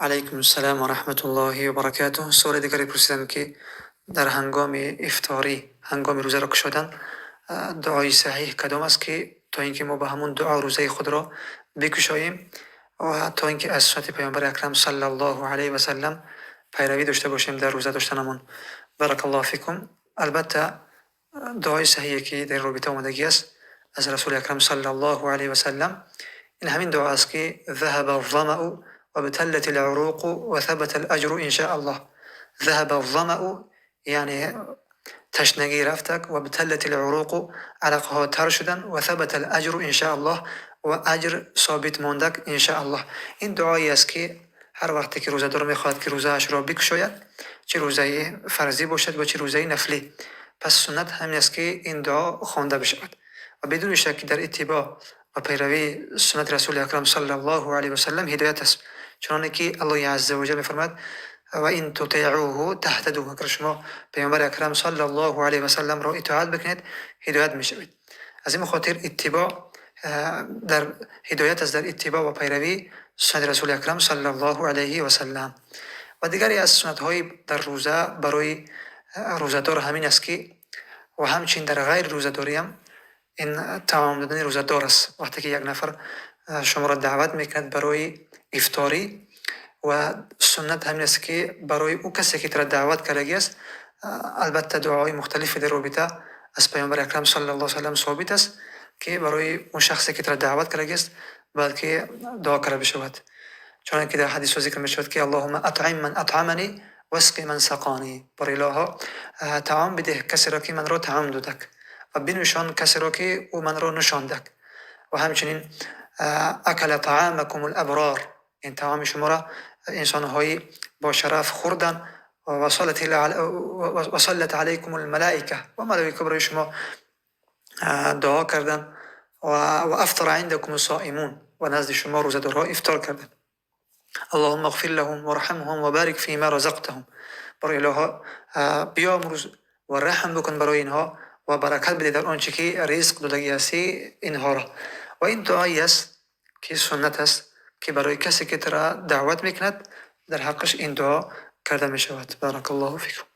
Алайкум ассалом ва раҳматуллоҳи ва баракатуҳ. Суоли дигаре пурсидам, ки дар ҳангоми ифторӣ, ҳангоми рӯзаро кушодан, дуои саҳеҳ кадом аст, ки то ин ки мо ба ҳамон дуо рӯзаи худро бикушоем ва то ин ки аз суннати Паёмбари Акрам саллаллоҳу алайҳи васаллам пайравӣ дошта бошем дар рӯза доштанамон. Баракаллоҳу фикум. Албатта, дуои саҳеҳе, ки дар ин робита омадагӣ аст аз Расули Акрам саллаллоҳу алайҳи васаллам, ин ҳамин дуо аст, ки ذهب الظمأ وابتلت العروق وثبت الأجر إن شاء الله. ذهب الظمأ, яъне ташнагӣ рафтак, وابتلت العروق, арақҳо тар шудан, وثبت الأجر إن شاء الله, ва аҷр собит мондак иншааллоҳ. Ин дуое аст, ки ҳар вақте ки рӯзадор мехоҳад, ки рӯзаашро бикушояд, чӣ рӯзаи фарзӣ бошад ва чӣ рӯзаи нафлӣ, пас суннат ҳамин аст, ки ин дуо хонда бишавад. Ва бидуни шак, ки дар иттибоъ ва пайравии суннати Расули Акрам саллаллоҳу алайҳи васаллам ҳидоят аст, чуноне ки Аллоҳи азза ва ҷал мефармояд: وإن تطيعوه تهتدوا. Агар шумо Паёмбари Акрам саллаллоҳу алайҳи васалламро итоат бикунед, ҳидоят мешавед. Аз ин хотир иттибоъ дар ҳидоят аст, дар иттибоъ ва пайравии суннати Расули Акрам саллаллоҳу алайҳи васаллам. Ва дигаре аз суннатҳои дар рӯза барои рӯзадор ҳамин аст, ки ва ҳамчунин дар ғайри рӯзадориам ин таом додани рӯзадор аст. Вақте ки як нафар шуморо даъват мекунад барои ифторӣ, ва суннат ҳамин аст, ки барои ӯ касе, ки туро даъват кардагӣ аст, албатта, дуоҳои мухталифе дар робита аз Паёмбари Акрам саллаллоҳу васаллам собит аст, ки барои он шахсе, ки туро даъват кардагӣ аст, бояд ки дуо карда бишавад, чунон ки дар ҳадисҳо зикр мешавад, ки اللهم أطعم من أطعمني واسق من سقاني. Бори Илоҳо, таом бидеҳ касеро, ки манро таом додак, ва бинӯшон касеро, ки ӯ манро нӯшондак. Ва ҳамчунин أكل طعامكم الأبرار, ин таоми шуморо инсонҳои бошараф хӯрдан, وصلت عليكم الملائكة, ва малоика барои шумо дуо кардан, وأفطر عندكم الصائمون, ва назди шумо рӯзадорҳо ифтор карданд. اللهم اغفر لهم وارحمهم وبارك فيما رزقتهم. Барои Илоҳо, биёмурз ва раҳм бикун барои инҳо ва баракат бидеҳ дар он чӣ ки ризқ додагӣ ҳастӣ инҳоро. Ва ин дуое аст, ки суннат аст, ки барои касе, ки туро даъват мекунад, дар ҳаққаш ин дуо карда мешавад. Баракаллоҳу фикум.